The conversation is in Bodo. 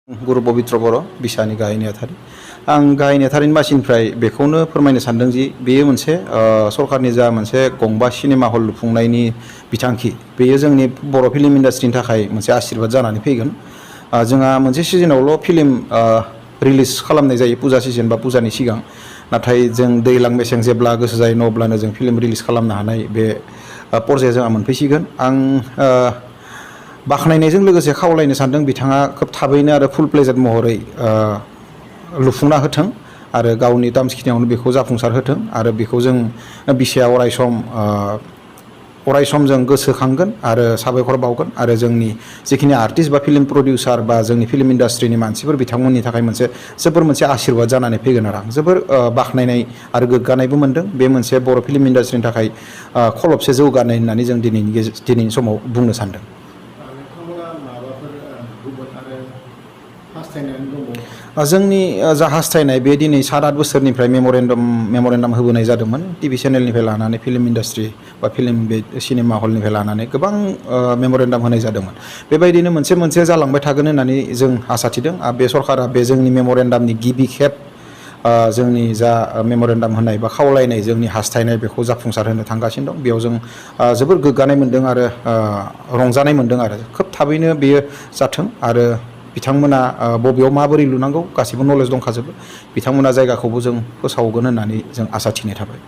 गुरु पबित्र बर' बिसानि गाहाय नेहाथारि आं गाहाय नेहाथारिनि मासिनिफ्राय बेखौनो फोरमायनो सानदों जि बेयो मोनसे सरकारनि जा मोनसे गंबा सिनेमा हल लुफुंनायनि बिथांखि बेयो जोंनि बर' फिल्म इन्डास्ट्रिनि थाखाय मोनसे आशीर्वाद जानानै फैगोन। जोंहा मोनसे सिजनावल' फिल्म रिलिज खालामनाय जायो फुजा सिजन बा फुजानि सिगां, नाथाय जों दैज्लां मेसें जेब्ला गोसो जायो अब्लानो जों फिल्म रिलिज खालामनो हानाय बे पर्याया जोंहा मोनफैसिगोन। आं बाख्नायनायजों लोगोसे खावलायनो सानदों बिथाङा खोब थाबैनो आरो फुल प्लेजेड महरै लुफुंना होथों आरो गावनि टार्म्सखिनियावनो बेखौ जाफुंसार होथों आरो बेखौ जों बिसाया अरायसम जों गोसोखांगोन आरो साबायखर बावगोन आरो जोंनि जिखिनि आर्टिस्ट बा फिल्म प्रडिउसार बा जोंनि फिल्म इन्डास्ट्रिनि मानसिफोर बिथांमोननि थाखाय जोबोर मोनसे आशीर्वाद जानानै फैगोन आरो आं जोबोर बाख्नायनाय आरो गोग्गानायबो मोनदों। बे मोनसे बर' फिल्म इन्डास्ट्रिनि थाखाय खलबसे जौगानाय होननानै जों दिनैनि समाव बुंनो सानदों। जोंनि जा हास्थायनाय बे दिनै 7-8 बोसोरनिफ्राय मेम'रेन्डाम होबोनाय जादोंमोन टिभि चेनेलनिफ्राय लानानै फिल्म इन्डास्ट्रि बा फिल्म बे सिनेमा हलनिफ्राय लानानै गोबां मेम'रेन्डाम होनाय जादोंमोन। बेबायदिनो मोनसे जालांबाय थागोन होननानै जों आसा थिदों। बे सरकारा बे जोंनि मेम'रेन्डामनि गिबि खेब जोंनि जा मेम'रेन्डाम होनाय बा खावलायनाय जोंनि हास्थायनाय बेखौ जाफुंसार होनो थांगासिनो दं। बेयाव जों जोबोर गोग्गानाय मोन्दों आरो रंजानाय मोन्दों आरो खोब थाबैनो बेयो जाथों आरो बिथांमोना बबेयाव माबोरै लुनांगौ गासिबो नलेज दंखाजोबो। बिथांमोना जायगाखौबो जों फोसावगोन होननानै जों आसा थिनाय थाबाय।